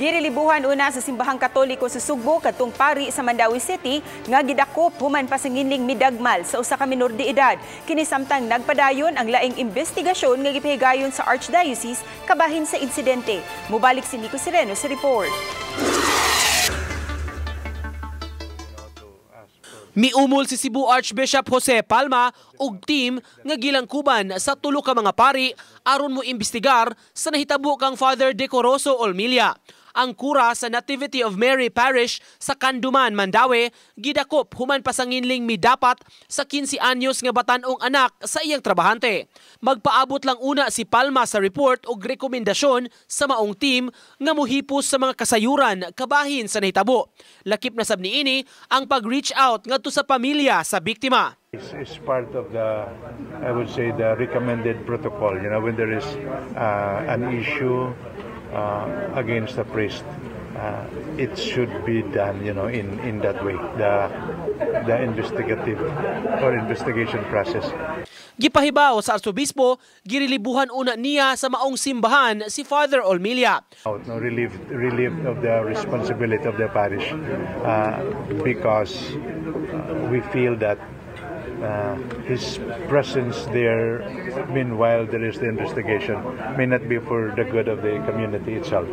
Girelibuhan una sa Simbahang Katoliko sa Sugbo kadtong pari sa Mandaue City nga gidakop human pasanginling midagmal sa usa ka minor de edad. Kini samtang nagpadayon ang laing investigasyon nga gipahigayon sa Archdiocese kabahin sa insidente. Mubalik si Nico Sereno sa report. Miumol si Cebu Archbishop Jose Palma og team nga gilangkuban sa tulo ka mga pari aron mo imbestigar sa nahitabo kang Father Decoroso Olmilla. Ang kura sa Nativity of Mary Parish sa Canduman, Mandaue, gidakop human pasanginling midapat sa 15 anyos nga batan-ong anak sa iyang trabahante. Magpaabot lang una si Palma sa report og rekomendasyon sa maong team nga mohipos sa mga kasayuran kabahin sa nahitabo. Lakip na sab niini ang pag-reach out ngadto sa pamilya sa biktima. It's part of the, I would say, the recommended protocol. When there is an issue against the priest, it should be done in that way, the investigative or investigation process. Gipahibaw sa Arsobispo, girelibuhan una niya sa maong simbahan si Father Olmilla. Out, no, relieved of the responsibility of the parish because we feel that his presence there, meanwhile there is the investigation, may not be for the good of the community itself.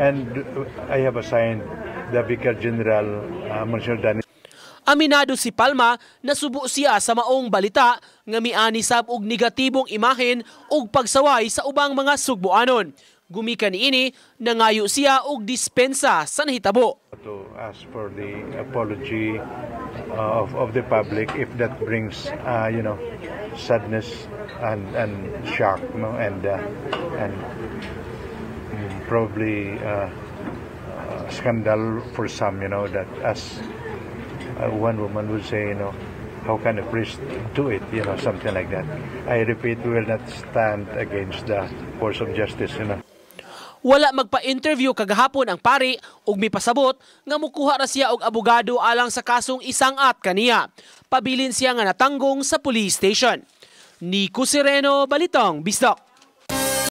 And I have assigned the Vicar General, Monsignor Danny. Aminado si Palma na subo siya sa maong balita nga miani sab og negatibong imahen og pagsaway sa ubang mga Sugboanon. Gumikan niini, nangayo siya og dispensa sa nahitabo. To ask for the apology of the public if that brings sadness and shock, no, and probably scandal for some, that as one woman would say, "How can a priest do it?" Something like that. I repeat, we will not stand against the course of justice. Wala magpa-interview kagahapon ang pari ug mipasabot nga mukuha ra siya og abogado alang sa kasong isang-at kaniya. Pabilin siya nga natanggong sa police station. Nico Sereno, Balitang Bisdak.